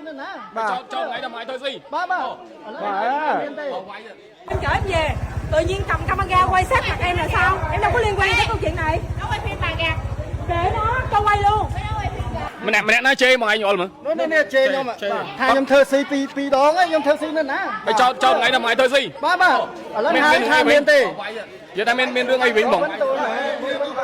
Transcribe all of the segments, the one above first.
នៅណា បាទ ចោតចោតថ្ងៃដល់ថ្ងៃទៅស៊ី បាទបាទឥឡូវមានទេ Em chở em về, tự nhiên cầm camera quay sát mặt em là sao? Em đâu có liên quan tới câu chuyện này. Nó quay phim bà kìa. Để nó cho quay luôn. Nó quay phim kìa. ម្នាក់ម្នាក់ណាជេរមកឯងយល់មើល នោះនេះនេះជេរខ្ញុំបាទថាខ្ញុំធ្វើស៊ីពីរពីរដងហើយខ្ញុំធ្វើស៊ីនៅណា ហើយចោតចោតថ្ងៃដល់ថ្ងៃទៅស៊ី បាទបាទឥឡូវហើយថាមានទេ និយាយថាមានមានរឿងអីវិញបង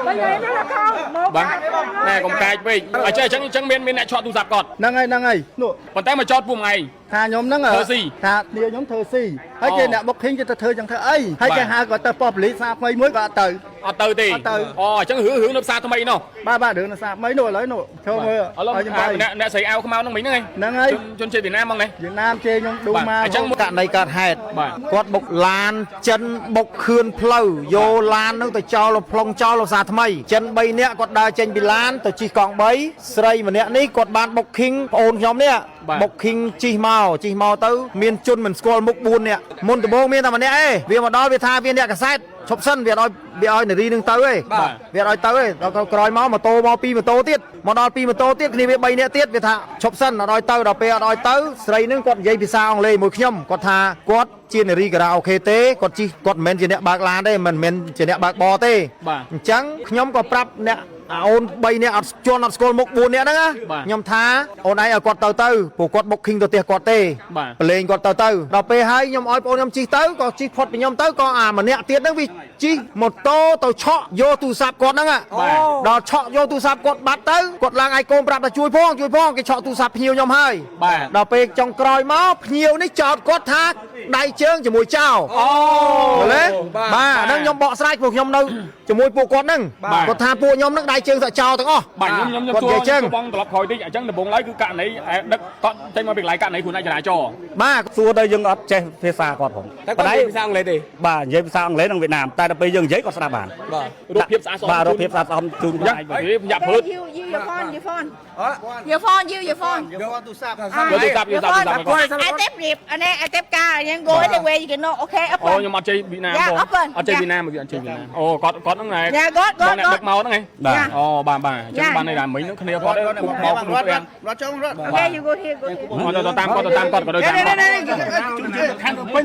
Bây giờ em nói là không, một បាទ hai ba ណែកុំកាចពេកអញ្ចឹងអញ្ចឹងអញ្ចឹងមានមានអ្នកឆក់ទូរស័ព្ទគាត់ ហ្នឹងហើយហ្នឹងហើយនោះ ប៉ុន្តែមកចោតពួកឯង ថាខ្ញុំហ្នឹង ធ្វើស៊ី ថាគ្នាខ្ញុំធ្វើស៊ីហើយគេអ្នក booking គេទៅធ្វើចឹងធ្វើអីហើយគេហៅគាត់ទៅប៉ុស្តិ៍ប៉ូលីសសារថ្មីមួយក៏អត់ទៅ អត់ទៅទេ អត់ទៅ អូអញ្ចឹងរឿងរឿងនៅផ្សារថ្មីនោះ បាទបាទរឿងនៅសារថ្មីនោះឥឡូវនោះចូលមើល ឥឡូវ ឲ្យខ្ញុំបាយ អ្នកអ្នកស្រីអាវខ្មៅហ្នឹងមិញហ្នឹងឯង ហ្នឹងហើយ ជនជាតិវៀតណាមហ្មងនេះ វៀតណាមជេរខ្ញុំឌូមក បាទអញ្ចឹង ករណីកើតហេតុ បាទ គាត់បុកឡានចិនបុកខឿនផ្លូវយកឡាននឹងទៅចោលផ្លុងចោលលោកសាថ្មីចិន3នាក់គាត់ដើរចេញពីឡានទៅជិះកង់3ស្រីម្នាក់នេះគាត់បានបុកខីងប្អូនខ្ញុំនេះ បាទ បុកខីងជិះមកជិះមកទៅមានជនមិនស្គាល់មុខ4នាក់មុនដំបូងមានតែម្នាក់ឯងវាមកដល់វាថាវាអ្នកកសែតឈប់សិនវាអត់ឲ្យវាឲ្យនារីនឹងទៅឯង បាទ វាអត់ឲ្យទៅទេដល់ក្រោយមកម៉ូតូមកពីរម៉ូតូទៀតមកដល់ពីរម៉ូតូទៀតគ្នាវា3នាក់ទៀតវាថាឈប់សិនអត់ឲ្យទៅដល់ពេលអត់ឲ្យទៅស្រីនឹងគាត់និយាយភាសាអង់គ្លេសមួយខ្ញុំគាត់ថាគាត់ជានារីការ៉ាអូខេទេគាត់ជិះគាត់មិនមែនជាអ្នកបើកឡានទេមិនមែនជាអ្នកបើកបរទេ បាទ អញ្ចឹងខ្ញុំក៏ប្រាប់អ្នកអាអូន3នាក់អត់ជន់អត់ស្គាល់មុខ4នាក់ហ្នឹងណា បាទ ខ្ញុំថាអូនឯងឲ្យគាត់ទៅទៅព្រោះគាត់ booking ទៅផ្ទះគាត់ទេ បាទ ប្រឡែងគាត់ទៅទៅដល់ពេលហើយខ្ញុំឲ្យបងអូនខ្ញុំជិះទៅក៏ជិះផុតពីខ្ញុំទៅក៏អាម្នាក់ទៀតហ្នឹងវាជិះម៉ូតូទៅឆក់យកទូរស័ព្ទគាត់ហ្នឹងហ่ะ បាទ ដល់ឆក់យកទូរស័ព្ទគាត់បាត់ទៅគាត់ឡើងឲ្យកូនប្រាប់ថាជួយផងជួយផងគេឆក់ទូរស័ព្ទភ្ញៀវខ្ញុំហើយ បាទ ដល់ពេលចុងក្រោយមកភ្ញៀវនេះចោទគាត់ថាដៃជើងជាមួយចោល អូ យល់ទេបាទអាហ្នឹងខ្ញុំបកស្រាយពួកខ្ញុំនៅជាមួយពួកគាត់ហ្នឹង បាទ គាត់ថាពួកខ្ញុំហ្នឹងដៃជើងសាក់ចោលទាំងអស់ បាទខ្ញុំខ្ញុំខ្ញុំសួរ គាត់និយាយចឹង បងត្រឡប់ក្រោយតិចអញ្ចឹងដំបូងឡើយគឺករណីដឹកគាត់ចេញមកពីកន្លែងករណីគ្រោះថ្នាក់ចរាចរណ៍ បាទ សួរទៅយើងអត់ចេះភាសាគាត់ផង តែគាត់និយាយភាសាអង់គ្លេសទេ បាទនិយាយភាសាអង់គ្លេសនិងវៀតណាមតែដល់ពេលយើងនិយាយគាត់ស្ដាប់បាន បាទ រូបភាពស្អាតស្អំ បាទរូបភាពស្អាតស្អំជូន យ៉ាង ខ្លួនឯងវិញ យ៉ាប់ព្រឺត You you your phone, your phone. Your phone, you your phone. យកទូរស័ព្ទ យកទូរស័ព្ទយកទូរស័ព្ទឲ្យគាត់ I tap rip, anh em I tap car, anh em go anywhere you can know. Okay, អូ open. ខ្ញុំអត់ចេះវៀតណាម យ៉ា បង អត់បង អត់ចេះវៀតណាមអត់ចេះវៀតណាមអូគាត់គាត់ហ្នឹងឯង យ៉ាគាត់គាត់ បងអ្នកដឹកមកហ្នឹងឯង បាទ អូបាទបាទអញ្ចឹងបានន័យថាមិញហ្នឹងគ្នាគាត់ពុកមកខ្លួនផ្ទាំង រត់ចុងរត់ Okay, you go here, go here. អត់ទៅតាមគាត់ទៅតាមគាត់ក៏ដូចតាមគាត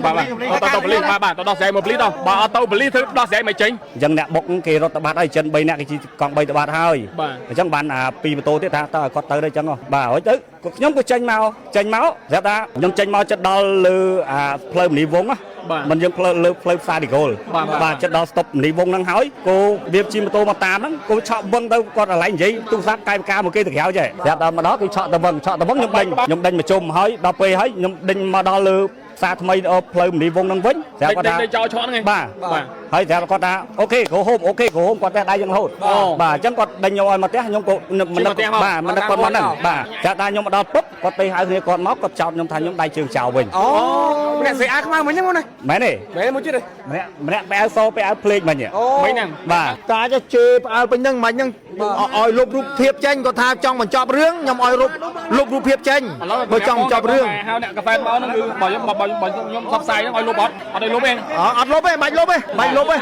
់បាទបាទទៅទៅប៉ូលីសបាទបាទទៅដោះស្រាយមកប៉ូលីសដល់បើអត់ទៅប៉ូលីសធ្វើដោះស្រាយមិនចេញ អញ្ចឹងអ្នកបុកគេរត់ទៅបាត់ហើយចិន3នាក់គេជិះកង់3ទៅបាត់ហើយ បាទ អញ្ចឹងបានអាពីរម៉ូតូទៀតថាតើឲ្យគាត់ទៅទៅអញ្ចឹងហ៎បាទហើយទៅខ្ញុំក៏ចេញមកចេញមកស្រាប់ថាខ្ញុំចេញមកចិត្តដល់លើអាផ្លូវមនីវងណា បាទ មិនយើងផ្លូវលើផ្លូវផ្សារឌីគោល បាទបាទ បាទចិត្តដល់ស្តុបមនីវងហ្នឹងហើយគោវាជិះម៉ូតូមកតាមហ្នឹងគោឆក់វឹងទៅគាត់កន្លែងនិយាយទូរស័ព្ទកាយវិការមកគេទៅក្រៅចេះស្រាប់ដល់មកដល់គេឆក់ទៅវឹងឆក់ទៅវឹងខ្ញុំដេញខ្ញុំដេញមកជុំហើយដល់ពេលហើយខ្ញុំដេញមកដល់លើផ្សារថ្មីដល់ផ្លូវមនីវងហ្នឹងវិញស្រាប់គាត់ថា ដេញចោលឆក់ហ្នឹងឯង បាទ បាទ ហើយប្រាប់គាត់ថា okay go home okay go home គាត់ផ្ទះដៃយើងរហូត អូ បាទអញ្ចឹងគាត់ដេញខ្ញុំឲ្យមកផ្ទះខ្ញុំក៏មិន ជិះមកផ្ទះមក បាទមិនដឹកគាត់មកហ្នឹងបាទចាក់ថាខ្ញុំមកដល់ពុបគាត់ទៅហៅគ្នាគាត់មកគាត់ចោទខ្ញុំថាខ្ញុំដៃជើងចោលវិញ អូម្នាក់ស្រីអាវខ្មៅមិញហ្នឹងមកណា មែនទេ មែនមួយទៀតទេ ម្នាក់ម្នាក់បែវសបែវភ្លេចមិញហ៎ អូ មិញហ្នឹង បាទ តាចជេរផ្អើលពេញហ្នឹងមិនហ្នឹងឲ្យលុបរូបភាពចេញគាត់ថាចង់បញ្ចប់រឿងខ្ញុំឲ្យលុបលុបរូបភាពចេញ ឥឡូវ បើចង់បញ្ចប់រឿង ហៅអ្នកកាហ្វេមកហ្នឹងគឺបើខ្ញុំបើបើខ្ញុំផ្សព្វផ្សាយហ្នឹងឲ្យលុបអត់អត់ឲ្យលុបទេ អត់លុបទេបាច់លុបទេបាច់លុបទេ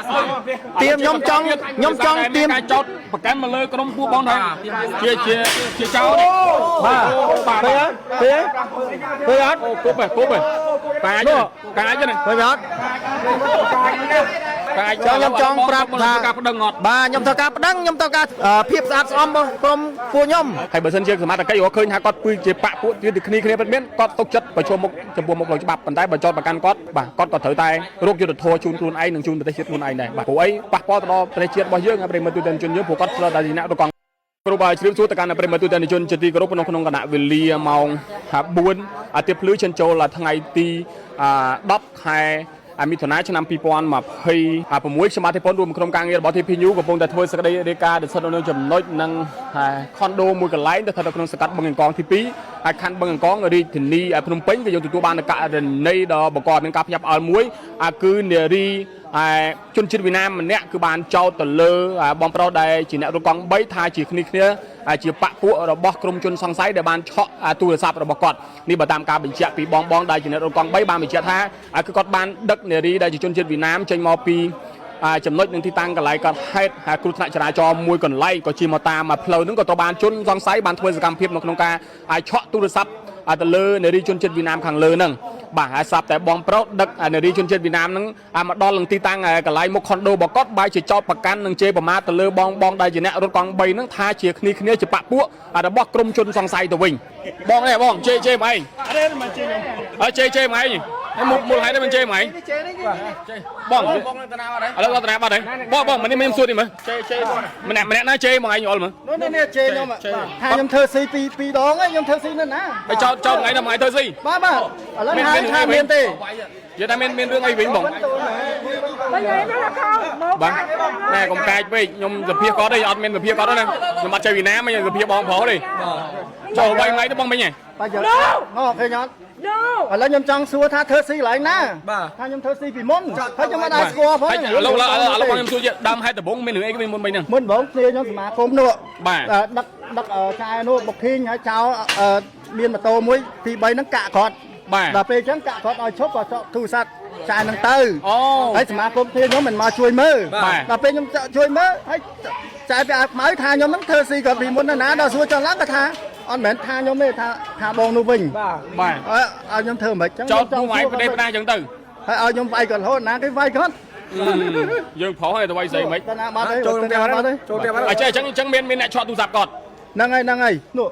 ទៀមខ្ញុំចង់ខ្ញុំចង់ទៀម ការចោតប្រកាន់មកលើក្រុមពួកបងថាជាជាជាចោលនេះ បាទឃើញអត់ឃើញឃើញអត់ អូគប់ហ៎គប់ហ៎កាចកាចហ្នឹង ឃើញអត់ កាច ចង់ខ្ញុំចង់ប្រាប់ថា ការប្តឹងអត់ បាទខ្ញុំត្រូវការប្តឹងខ្ញុំត្រូវការភាពស្អាតស្អំរបស់ក្រុមពួកខ្ញុំ ហើយបើសិនជាសមត្ថកិច្ចរកឃើញថាគាត់គឺជាបកពួកជាគ្នាគ្នាពិតមែនគាត់ទុកចិត្តប្រឈមមុខចំពោះមុខផ្លូវច្បាប់ប៉ុន្តែបើចោតប្រកាន់គាត់បាទគាត់ក៏ត្រូវតែរកយុត្តិធម៌ជូនខ្លួនឯងនិងជូនប្រទេសជាតិខ្លួនឯងដែរបាទព្រោះអីប៉ះពាល់ទៅដល់ប្រទេសជាតិរបស់យើងហើយប្រិយមិត្តទូទាំងជនយើងព្រោះគាត់ស្ទើរតែជាអ្នករកងគ្រូបាទជ្រាបសួរទៅកាន់ប្រិយមិត្តទូទាំងជនជាទីគោរពក្នុងក្នុងគណៈវេលាម៉ោង4អាទិត្យភ្លឺចិនចូលថ្ងៃទី10ខែមិថុនាឆ្នាំ2026ខ្ញុំបាទទេពនរួមក្រុមការងាររបស់ TP News កំពុងតែធ្វើសេចក្តីរាយការណ៍ដែលស្ថិតនៅចំណុចនិងខុនដូមួយកន្លែងដែលស្ថិតនៅក្នុងសង្កាត់បឹងកង្កងទី2ហើយខណ្ឌបឹងកង្កងរាជធានីភ្នំពេញក៏យើងទទួលបាននូវករណីដ៏បង្កឲ្យមានការភ្ញាក់ផ្អើលមួយគឺនារីហើយជនជាតិវៀតណាមម្នាក់គឺបានចោទទៅលើបងប្រុសដែលជាអ្នករត់កង់3ថាជាគ្នាគ្នាជាបកពួករបស់ក្រុមជនសង្ស័យដែលបានឆក់ទូរស័ព្ទរបស់គាត់នេះបើតាមការបញ្ជាក់ពីបងបងដែលជាអ្នករត់កង់3បានបញ្ជាក់ថាគឺគាត់បានដឹកនារីដែលជាជនជាតិវៀតណាមចេញមកពីចំណុចនឹងទីតាំងកន្លែងគាត់ហេតុហើយគ្រោះថ្នាក់ចរាចរណ៍មួយកន្លែងក៏ជិះមកតាមផ្លូវហ្នឹងក៏ត្រូវបានជនសង្ស័យបានធ្វើសកម្មភាពនៅក្នុងការឆក់ទូរស័ព្ទ ទៅលើនារីជនជាតិវៀតណាមខាងលើហ្នឹងបាទហើយស្រាប់តែបងប្រុសដឹកនារីជនជាតិវៀតណាមហ្នឹងមកដល់នឹងទីតាំងកន្លែងមុខខុនដូរបស់គាត់បែរជាចោតប្រកាន់និងជេរប្រមាថទៅលើបងបងដែលជាអ្នករត់កង់3ហ្នឹងថាជាគ្នាគ្នាជាបពពួករបស់ក្រុមជនសង្ស័យទៅវិញបងនេះបងជេរជេរមកឯង អរេមិនជេរខ្ញុំ អើជេរជេរមកឯងហើយមូលហេតុមិនជេរមកឯងបង បងនឹងតាណាអត់ទេ ឥឡូវដល់តាណាបាត់ហើយបងបងមិននេះខ្ញុំសួរនេះមើលជេរជេរម្នាក់ម្នាក់ណាជេរមកឯងយល់មើល នោះនេះជេរខ្ញុំថាខ្ញុំធ្វើស៊ីពីពីរដងហើយខ្ញុំធ្វើស៊ីនៅណា ហើយចោតចោតថ្ងៃដល់ថ្ងៃធ្វើស៊ី បាទបាទឥឡូវហើយថាមានទេ និយាយថាមានមានរឿងអីវិញបង Bây giờ em nói là không một បាទ hai ba ណែកុំកាចពេកខ្ញុំសភាគាត់ទេអត់មានសភាគាត់ទេណាខ្ញុំអត់ចេះវៀតណាមទេខ្ញុំសភាបងប្រុសទេចូល3ថ្ងៃទៅបងមិញហ៎ បាទយកងឃើញអត់ No. ឥឡូវខ្ញុំចង់សួរថាធ្វើស៊ីកន្លែងណាថាខ្ញុំធ្វើស៊ីពីមុនហើយខ្ញុំអត់អាចស្គាល់ផង ហើយឥឡូវឥឡូវឥឡូវបងខ្ញុំសួរជាដើមហេតុដំបូងមានរឿងអីគេមុនមិញហ្នឹង មុនបងគ្នាខ្ញុំសមាគមនោះ បាទ ដឹកដឹកចែនោះបុកធីងហើយចោលមានម៉ូតូមួយទី3ហ្នឹងកាក់គាត់ បាទ ដល់ពេលអញ្ចឹងកាក់គាត់ឲ្យឈប់ក៏ចកទូរស័ព្ទចែហ្នឹងទៅ អូ ហើយសមាគមគ្នាខ្ញុំមិនមកជួយមើល បាទ ដល់ពេលខ្ញុំជួយមើលហើយចែពីអាខ្មៅថាខ្ញុំហ្នឹងធ្វើស៊ីគាត់ពីមុនណាណាដល់សួរចង់ឡើងគាត់ថាអត់មែនថាខ្ញុំទេថាថាបងនោះវិញ បាទ ឲ្យឲ្យខ្ញុំធ្វើមិនខ្មិចអញ្ចឹង ចោតពួកឯងប្រទេសផ្ដាអញ្ចឹងទៅ ហើយឲ្យខ្ញុំវាយគាត់រហូតណាគេវាយគាត់ យើងប្រុសហើយទៅវាយស្អីមិន តាណាបាត់ហើយ ចូលផ្ទះ បាត់ហើយ ចូលផ្ទះបាត់ អញ្ចឹងអញ្ចឹងអញ្ចឹងមានមានអ្នកឆក់ទូរស័ព្ទគាត់ ហ្នឹងហើយហ្នឹងហើយនោះ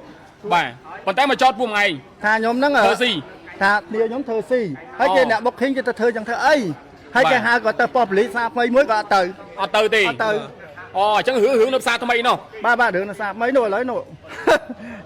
បាទប៉ុន្តែមកចោតពួកឯង ថាខ្ញុំហ្នឹង ធ្វើស៊ី ថាគ្នាខ្ញុំធ្វើស៊ីហើយគេអ្នក booking គេទៅធ្វើចឹងធ្វើអីហើយគេហៅគាត់ទៅប៉ុស្តិ៍ប៉ូលីសសារថ្មីមួយក៏អត់ទៅ អត់ទៅទេ អត់ទៅ អូអញ្ចឹងរឿងរឿងនៅផ្សារថ្មីនោះ បាទបាទរឿងនៅសារថ្មីនោះឥឡូវនោះ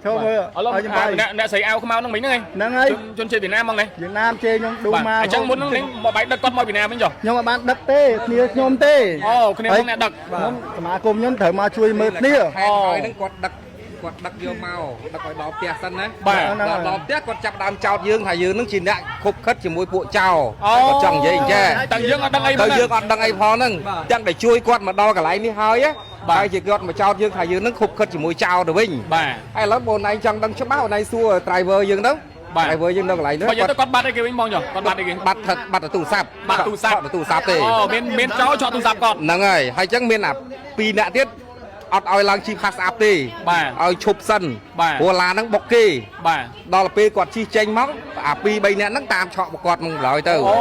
ចូលមើល ឥឡូវ ឲ្យខ្ញុំបាយ អ្នកអ្នកស្រីអាវខ្មៅហ្នឹងមិញហ្នឹងឯង ហ្នឹងហើយ ជនជាតិវៀតណាមហ្មងនេះ វៀតណាមជេរខ្ញុំឌូ បាទ មក អញ្ចឹងមុនហ្នឹងមកបែកដឹកគាត់មកវៀតណាមវិញចុះ ខ្ញុំអត់បានដឹកទេគ្នាខ្ញុំទេ អូគ្នាខ្ញុំអ្នកដឹក ខ្ញុំសមាគមខ្ញុំត្រូវមកជួយមើលគ្នា ហេតុហើយហ្នឹងគាត់ដឹកគាត់ដឹកយកមកដឹកឲ្យដល់ផ្ទះសិនណា បាទ ដល់ដល់ផ្ទះគាត់ចាប់ដើមចោតយើងថាយើងនឹងជាអ្នកខុបខិតជាមួយពួកចោរ អូ គាត់ចង់និយាយអញ្ចេះ តែយើងអត់ដឹងអី ទៅយើងអត់ដឹងអីផងហ្នឹងទាំងតែជួយគាត់មកដល់កន្លែងនេះហើយហើយជាគាត់មកចោតយើងថាយើងនឹងខុបខិតជាមួយចោរទៅវិញ បាទ ហើយឥឡូវបងឯងចង់ដឹងច្បាស់បងឯងសួរ driver យើងទៅ បាទ driver យើងនៅកន្លែងហ្នឹង បើយើងទៅគាត់បាត់អីគេវិញបងចុះគាត់បាត់អីគេ បាត់ថិតបាត់ទូរស័ព្ទ បាត់ទូរស័ព្ទ បាត់ទូរស័ព្ទទេ អូមានមានចោលឆក់ទូរស័ព្ទគាត់ ហ្នឹងហើយហើយអញ្ចឹងមានអាពីរអ្នកទៀតអត់ឲ្យឡើងជិះផាសអាប់ទេ បាទ ឲ្យឈប់សិន បាទ ព្រោះឡានហ្នឹងបុកគេ បាទ ដល់ពេលគាត់ជិះចេញមកអាពីរបីអ្នកហ្នឹងតាមឆក់មកគាត់មកឡើយទៅ អូ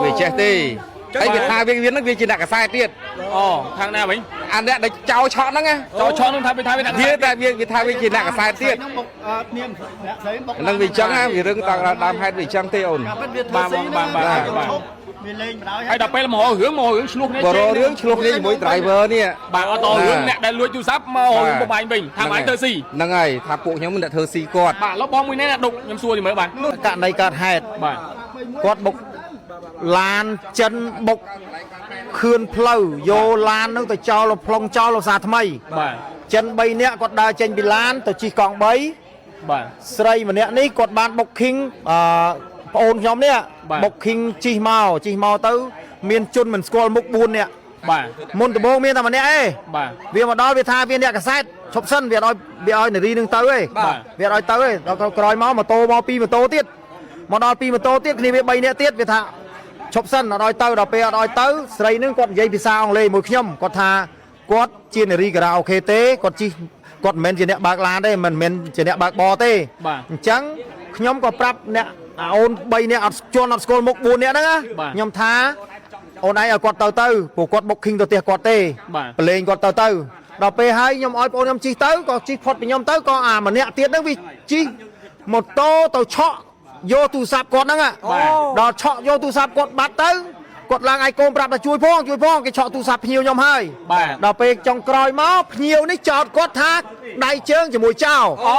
វាចេះទេហើយវាថាវាវាហ្នឹងវាជាអ្នកកសែតទៀត អូខាងណាវិញ អាអ្នកដែលចោលឆក់ហ្នឹងណា ចោលឆក់ហ្នឹងថាវាថាវាអ្នក វាតែវាវាថាវាជាអ្នកកសែតទៀត ខ្ញុំបុកគ្នាអ្នកស្រីបុក ហ្នឹងវាអញ្ចឹងណាវារឿងតាំងដើមហេតុវាអញ្ចឹងទេអូន ពិតវាធ្វើស៊ីហ្នឹង បាទ វាលេងបណ្ដោយ ហើយដល់ពេលមករករឿងមករករឿងឆ្លោះគ្នា បររឿងឆ្លោះគ្នាជាមួយ driver នេះ បាទអត់តរឿងអ្នកដែលលួចទូរស័ព្ទមករឿងបបាញ់វិញថាបាញ់ធ្វើស៊ី ហ្នឹងហើយថាពួកខ្ញុំអ្នកធ្វើស៊ីគាត់ បាទឥឡូវបងមួយនេះណាដុកខ្ញុំសួរទីមើលបាទ ករណីកើតហេតុ បាទ គាត់បុកឡានចិនបុកខឿនផ្លូវយកឡានហ្នឹងទៅចោលផ្លុងចោលផ្សារថ្មី បាទ ចិន3នាក់គាត់ដើរចេញពីឡានទៅជិះកង់3 បាទ ស្រីម្នាក់នេះគាត់បានបុកឃីងអឺប្អូនខ្ញុំនេះ បាទ បុកឃីងជិះមកជិះមកទៅ មានជនមិនស្គាល់មុខ4នាក់ បាទ មុនដំបូងមានតែម្នាក់ឯង បាទ វាមកដល់វាថាវាអ្នកកសែតឈប់សិនវាអត់ឲ្យវាឲ្យនារីនឹងទៅឯង បាទ វាអត់ឲ្យទៅឯងដល់ក្រោយមកម៉ូតូមកពីរម៉ូតូទៀតមកដល់ពីរម៉ូតូទៀតគ្នាវា3នាក់ទៀតវាថាឈប់សិនអត់ឲ្យទៅដល់ពេលអត់ឲ្យទៅស្រីនឹងគាត់និយាយភាសាអង់គ្លេសមួយខ្ញុំគាត់ថាគាត់ជានារីការ៉ាអូខេទេគាត់ជិះគាត់មិនមែនជាអ្នកបើកឡានទេមិនមែនជាអ្នកបើកបរទេ បាទ អញ្ចឹងខ្ញុំក៏ប្រាប់អ្នកអាអូន3នាក់អត់ជន់អត់ស្គាល់មុខ4នាក់ហ្នឹងណា បាទ ខ្ញុំថាអូនឯងឲ្យគាត់ទៅទៅព្រោះគាត់បុកឃីងទៅផ្ទះគាត់ទេ បាទ ប្រឡែងគាត់ទៅទៅដល់ពេលហើយខ្ញុំឲ្យបងប្អូនខ្ញុំជិះទៅក៏ជិះផុតពីខ្ញុំទៅក៏អាម្នាក់ទៀតហ្នឹងវាជិះម៉ូតូទៅឆក់យកទូរស័ព្ទគាត់ហ្នឹងដល់ឆក់យកទូរស័ព្ទគាត់បាត់ទៅគាត់ឡើងឲ្យកូនប្រាប់ថាជួយផងជួយផងគេឆក់ទូរស័ព្ទភ្ញៀវខ្ញុំហើយ បាទ ដល់ពេលចុងក្រោយមកភ្ញៀវនេះចោតគាត់ថាដៃជើងជាមួយចោល អូ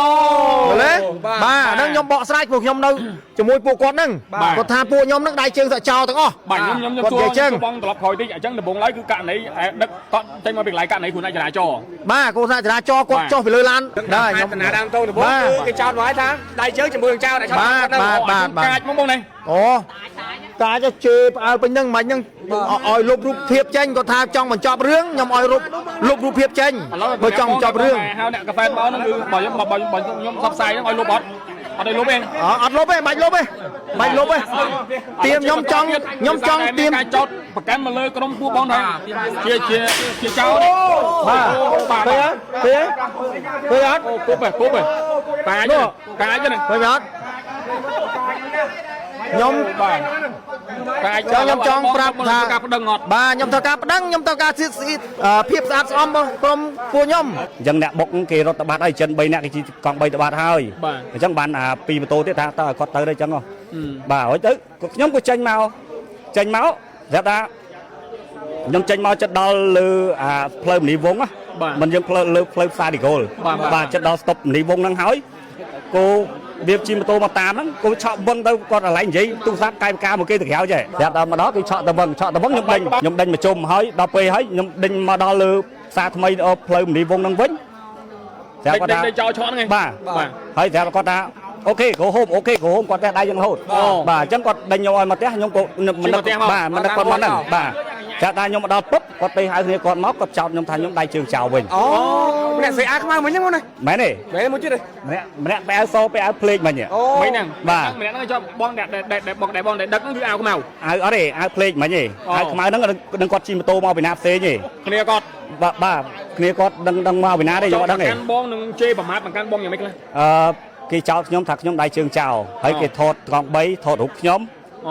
យល់ទេបាទអាហ្នឹងខ្ញុំបកស្រាយពួកខ្ញុំនៅជាមួយពួកគាត់ហ្នឹង បាទ គាត់ថាពួកខ្ញុំហ្នឹងដៃជើងសាក់ចោលទាំងអស់ បាទខ្ញុំខ្ញុំខ្ញុំសួរ គាត់និយាយចឹង ខ្ញុំបងត្រឡប់ក្រោយតិចអញ្ចឹងដំបូងឡើយគឺករណីដឹកគាត់ចេញមកពីកន្លែងករណីគ្រោះថ្នាក់ចរាចរណ៍ បាទគោលចរាចរណ៍គាត់ បាទ ចុះពីលើឡានដែរខ្ញុំ តាដើមតោដំបូង បាទ គឺគេចោទមកឲ្យថាដៃជើងជាមួយនឹងចោលតែឆក់ បាទ គាត់ហ្នឹង បាទបាទ កាចមកបងនេះ អូតាចជេរផ្អើលពេញហ្នឹងមិនហ្នឹងឲ្យលុបរូបភាពចេញគាត់ថាចង់បញ្ចប់រឿងខ្ញុំឲ្យលុបលុបរូបភាពចេញ ឥឡូវ បើចង់បញ្ចប់រឿង ហៅអ្នកកាហ្វេមកហ្នឹងគឺបើខ្ញុំបើបើខ្ញុំផ្សព្វផ្សាយហ្នឹងឲ្យលុបអត់អត់ឲ្យលុបទេ អត់លុបទេបាច់លុបទេបាច់លុបទេទៀមខ្ញុំចង់ខ្ញុំចង់ទៀម ការចោតប្រកាន់មកលើក្រុមពួកបងថាជាជាជាចោលនេះ បាទឃើញទេឃើញអត់ អូគប់ហ៎គប់ហ៎កាចកាចហ្នឹង ឃើញអត់ ខ្ញុំ បាទតែ ចង់ខ្ញុំចង់ប្រាប់ថា ការប្តឹងអត់ បាទខ្ញុំត្រូវការប្តឹងខ្ញុំត្រូវការសៀតស្អីភាពស្អាតស្អំរបស់ក្រុមពួកខ្ញុំ អញ្ចឹងអ្នកបុកគេរត់ទៅបាត់ហើយចិន3នាក់គេជិះកង់3ទៅបាត់ហើយអញ្ចឹងបានអាពីរម៉ូតូទៀតថាតើឲ្យគាត់ទៅទៅអញ្ចឹងហ៎បាទហើយទៅខ្ញុំក៏ចេញមកចេញមកស្រាប់ថាខ្ញុំចេញមកចិត្តដល់លើអាផ្លូវមនីវងមិនយើងផ្លូវលើផ្លូវផ្សារឌីគោលបាទចិត្តដល់ស្តុបមនីវងហ្នឹងហើយគោវាជិះម៉ូតូមកតាមហ្នឹងគោឆក់វឹងទៅគាត់កន្លែងនិយាយទូរស័ព្ទកាយវិការមកគេទៅក្រៅចេះស្រាប់ដល់មកដល់គេឆក់ទៅវឹងឆក់ទៅវឹងខ្ញុំដេញខ្ញុំដេញមកជុំហើយដល់ពេលហើយខ្ញុំដេញមកដល់លើផ្សារថ្មីផ្លូវមនីវងហ្នឹងវិញស្រាប់គាត់ថា ដេញចោលឆក់ហ្នឹងឯង បាទ បាទ ហើយស្រាប់គាត់ថា OK go home OK go home គាត់ផ្ទះដៃយ៉ាងរហូតបាទអញ្ចឹងគាត់ដេញខ្ញុំឲ្យមកផ្ទះខ្ញុំក៏មិនដឹកបាទមិនដឹកគាត់មកហ្នឹងបាទស្រាប់តែខ្ញុំមកដល់ពុបគាត់ទៅហៅគ្នាគាត់មកគាត់ចោទខ្ញុំថាខ្ញុំដៃជើងចោលវិញ អូម្នាក់ស្រីអាខ្មៅមិញហ្នឹងបងណា មែនទេ មែនមួយទៀតទេ ម្នាក់ម្នាក់ពាក់អាវសពាក់អាវភ្លេចមិញ អូ មិញហ្នឹង បាទ ម្នាក់ហ្នឹងចប់បងដែលដែលបងដែលបងដែលដឹកហ្នឹងគឺអាវខ្មៅ អាវអត់ទេអាវភ្លេចមិញទេអាវខ្មៅហ្នឹងនឹងគាត់ជិះម៉ូតូមកពីណាផ្សេងទេ គ្នាគាត់ បាទបាទគ្នាគាត់ដឹងដឹងមកពីណាទេខ្ញុំអត់ដឹងទេ កាន់បងនឹងជេរប្រមាថបង្កាន់បងយ៉ាងម៉េចខ្លះ អឺគេចោទខ្ញុំថាខ្ញុំដៃជើងចោលហើយគេថតកង់3ថតរូបខ្ញុំ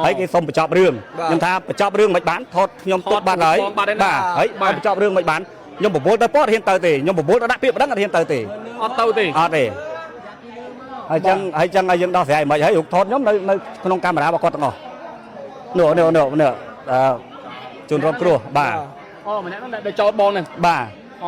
ហើយគេសុំបញ្ចប់រឿងខ្ញុំថាបញ្ចប់រឿងមិនបានថតខ្ញុំទុកបាត់ហើយបាទហើយបញ្ចប់រឿងមិនបានខ្ញុំបបួលទៅពតហ៊ានទៅទេខ្ញុំបបួលទៅដាក់ពាក្យប្តឹងអត់ហ៊ានទៅទេ អត់ទៅទេ អត់ទេហើយចឹងហើយចឹងឲ្យយើងដោះស្រាយមិនហើយរូបថតខ្ញុំនៅនៅក្នុងកាមេរ៉ារបស់គាត់ទាំងអស់នោះនោះនោះនោះអឺជនរងគ្រោះបាទ អូម្នាក់ហ្នឹងដែលចោតបងហ្នឹង បាទ អូ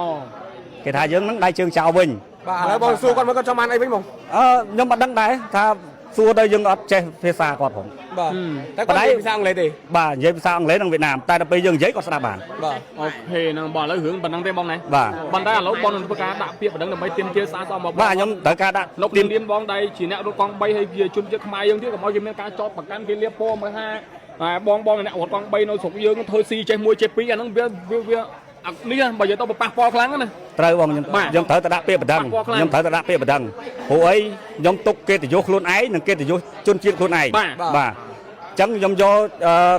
គេថាយើងហ្នឹងដៃជើងចោលវិញ បាទឥឡូវបងសួរគាត់មើលគាត់ចង់បានអីវិញបង អឺខ្ញុំមិនដឹងដែរថាសួរទៅយើងអត់ចេះភាសាគាត់ផង បាទតែគាត់និយាយភាសាអង់គ្លេសទេ បាទនិយាយភាសាអង់គ្លេសនិងវៀតណាមតែដល់ពេលយើងនិយាយគាត់ស្ដាប់បាន បាទ OK ហ្នឹងបងឥឡូវរឿងប៉ុណ្ណឹងទេបងណា បាទ ប៉ុន្តែឥឡូវបងនឹងធ្វើការដាក់ពាក្យបណ្ដឹងដើម្បីទាមទារស្អាតស្អំមកបង បាទខ្ញុំត្រូវការដាក់ នៅក្នុងនាមបងដែលជាអ្នករត់កង់3ហើយជាជនជាតិខ្មែរយើងទៀតកុំឲ្យគេមានការចោទប្រកាន់គេលាបពណ៌មកថាបងបងអ្នករត់កង់3នៅស្រុកយើងធ្វើស៊ីចេះមួយចេះពីរអាហ្នឹងវាវាវានេះបើនិយាយទៅប៉ះពាល់ខ្លាំងណា ត្រូវបងខ្ញុំ បាទ ខ្ញុំត្រូវតែដាក់ពាក្យបណ្ដឹង ប៉ះពាល់ខ្លាំង ខ្ញុំត្រូវតែដាក់ពាក្យបណ្ដឹងព្រោះអីខ្ញុំទុកកិត្តិយសខ្លួនឯងនិងកិត្តិយសជនជាតិខ្លួនឯង បាទ បាទអញ្ចឹងខ្ញុំយក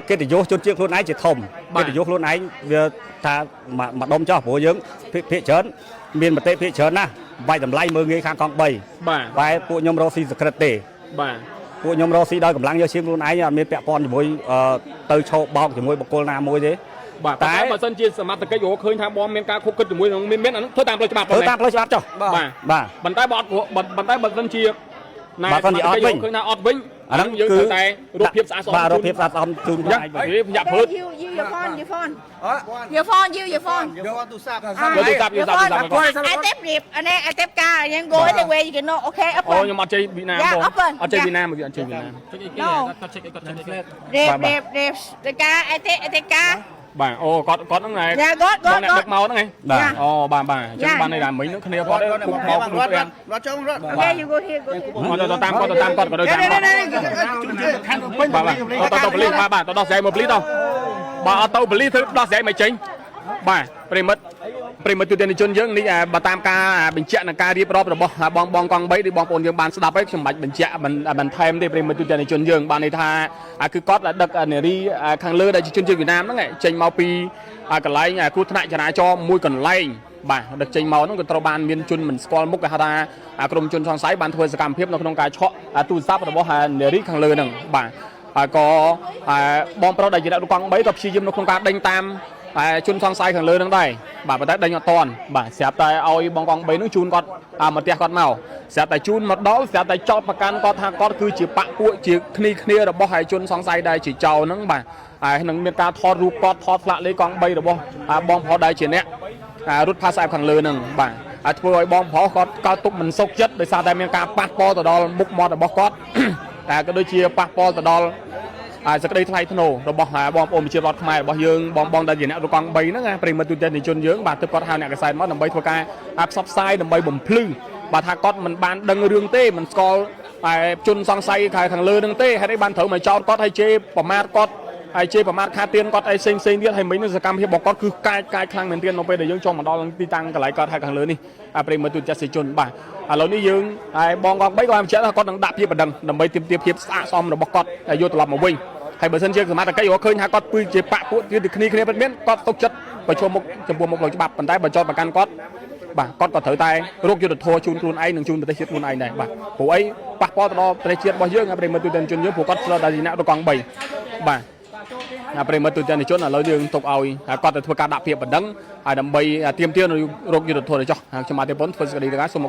កិត្តិយសជនជាតិខ្លួនឯងជាធំ បាទ កិត្តិយសខ្លួនឯងវាថាមួយដុំចោះព្រោះយើងភាគច្រើនមានមតិភាគច្រើនណាស់វាយតម្លៃមើលងាយខាងកង់3 បាទ បែរពួកខ្ញុំរកស៊ីសក្រិតទេ បាទ ពួកខ្ញុំរកស៊ីដោយកម្លាំងយកឈាមខ្លួនឯងអត់មានពាក់ព័ន្ធជាមួយទៅឈោបោកជាមួយបុគ្គលណាមួយទេ បាទតែបើសិនជាសមត្ថកិច្ចរកឃើញថាបងមានការខុបគិតជាមួយនឹងមានមានអាហ្នឹងធ្វើតាមផ្លូវច្បាប់ ធ្វើតាមផ្លូវច្បាប់ចុះ បាទ បាទ ប៉ុន្តែបើអត់ប៉ុន្តែបើសិនជាណែ បើសិនជាអត់វិញ ឃើញថាអត់វិញ អាហ្នឹង គឺ យើងត្រូវតែរូបភាពស្អាតស្អំ បាទរូបភាពស្អាតស្អំជូនខ្លួន យ៉ាង ឯងវិញ នេះយ៉ាប់ព្រឺត You you your phone your phone your phone you your phone យកទូរស័ព្ទ យកទូរស័ព្ទយកទូរស័ព្ទ I tap rip អានេះ I tap ការយើង go anywhere you can know okay អូ open ខ្ញុំអត់ចេះវៀតណាម Yeah, បង open. អត់ចេះវៀតណាមអត់ចេះវៀតណាម No រៀបរៀបរៀបការ I tap I tap ការ បាទអូគាត់គាត់ហ្នឹងឯង Yeah គាត់គាត់ បងអ្នកដឹកមកហ្នឹងឯង បាទ អូបាទបាទអញ្ចឹង Yeah. បានន័យថាមិញហ្នឹងគ្នាគាត់គុកមកខ្លួន រត់ ទាំង រត់ចុងរត់ Okay you go here go here មកទៅតាមគាត់ទៅតាមគាត់ក៏ទៅតាមគាត់បាទបាទទៅទៅប៉ូលីសបាទបាទទៅដោះស្រាយមកប៉ូលីសទៅបើអត់ទៅប៉ូលីសធ្វើដោះស្រាយមិនចេញបាទប្រិមិត្តប្រិមិត្តទូទាំងជនយើងនេះបើតាមការបញ្ជាក់និងការរៀបរាប់របស់បងបងកង់3ឬបងប្អូនយើងបានស្ដាប់ហើយខ្ញុំមិនបាច់បញ្ជាក់បន្ថែមទេប្រិមិត្តទូទាំងជនយើងបានន័យថាគឺគាត់ដឹកនារីខាងលើដែលជាជនជាតិវៀតណាមហ្នឹងចេញមកពីកន្លែងគ្រោះថ្នាក់ចរាចរណ៍មួយកន្លែងបាទដឹកចេញមកហ្នឹងក៏ត្រូវបានមានជនមិនស្គាល់មុខគេហៅថាក្រុមជនសង្ស័យបានធ្វើសកម្មភាពនៅក្នុងការឆក់ទូរស័ព្ទរបស់នារីខាងលើហ្នឹងបាទហើយក៏បងប្រុសដែលជាអ្នករត់កង់3ក៏ព្យាយាមនៅក្នុងការដេញតាមជនសង្ស័យខាងលើហ្នឹងដែរបាទប៉ុន្តែដេញអត់ទាន់បាទស្រាប់តែឲ្យបងកង់3ហ្នឹងជូនគាត់មកផ្ទះគាត់មកស្រាប់តែជូនមកដល់ស្រាប់តែចោតប្រកាន់គាត់ថាគាត់គឺជាបកពួកជាគ្នាគ្នារបស់ហើយជនសង្ស័យដែលជាចោលហ្នឹងបាទហើយនឹងមានការថតរូបគាត់ថតផ្លាកលេខកង់3របស់បងប្រុសដែលជាអ្នករត់ផាសែបខាងលើហ្នឹងបាទហើយធ្វើឲ្យបងប្រុសគាត់កើតទុកមិនសុខចិត្តដោយសារតែមានការប៉ះពាល់ទៅដល់មុខមាត់របស់គាត់ តែក៏ដូចជាប៉ះពាល់ទៅដល់សេចក្តីថ្លៃថ្នូររបស់បងប្អូនប្រជាពលរដ្ឋខ្មែររបស់យើងបងបងដែលជាអ្នករកង់3ហ្នឹងណាប្រិមត្តទូទាំងជនយើងបាទទើបគាត់ហៅអ្នកកសែតមកដើម្បីធ្វើការផ្សព្វផ្សាយដើម្បីបំភ្លឺបាទថាគាត់មិនបានដឹងរឿងទេមិនស្គាល់តែជនសង្ស័យខាងលើហ្នឹងទេហេតុអីបានត្រូវមកចោទគាត់ហើយជេរប្រមាថគាត់ហើយជេរប្រមាថខាទៀនគាត់អីផ្សេងផ្សេងទៀតហើយមិញនឹងសកម្មភាពរបស់គាត់គឺកាចកាចខ្លាំងមែនទែននៅពេលដែលយើងចង់មកដល់ទីតាំងកន្លែងគាត់ហើយខាងលើនេះប្រិមត្តទូទាំងជនបាទឥឡូវនេះយើងហើយបងកង3គាត់បានបញ្ជាក់ថាគាត់នឹងដាក់ពាក្យបណ្ដឹងដើម្បីទាមទារភាពស្អាតស្អំរបស់គាត់ឲ្យយកត្រឡប់មកវិញហើយបើសិនជាសមត្ថកិច្ចរកឃើញថាគាត់គឺជាបកពួកជាគ្នាគ្នាពិតមានគាត់ទុកចិត្តប្រឈមមុខចំពោះមុខផ្លូវច្បាប់ប៉ុន្តែបើចោទប្រកាន់គាត់ បាទគាត់ក៏ត្រូវតែរកយុត្តិធម៌ជូនខ្លួនឯងនិងជូនប្រទេសជាតិខ្លួនឯងដែរបាទព្រោះអីប៉ះពាល់ទៅដល់ប្រទេសជាតិរបស់យើងហើយប្រិយមិត្តទូទាំងជនយើងព្រោះគាត់ស្ទើរតែជាអ្នករកកង់3បាទណាប្រិយមិត្តទូទាំងជនឥឡូវយើងទុកឲ្យគាត់ទៅធ្វើការដាក់ពាក្យបណ្ដឹងហើយដើម្បីទាមទាររកយុត្តិធម៌ទៅចុះខ្ញុំបាទទេប៉ុនធ្វើសេចក្តីរាយការណ៍សូម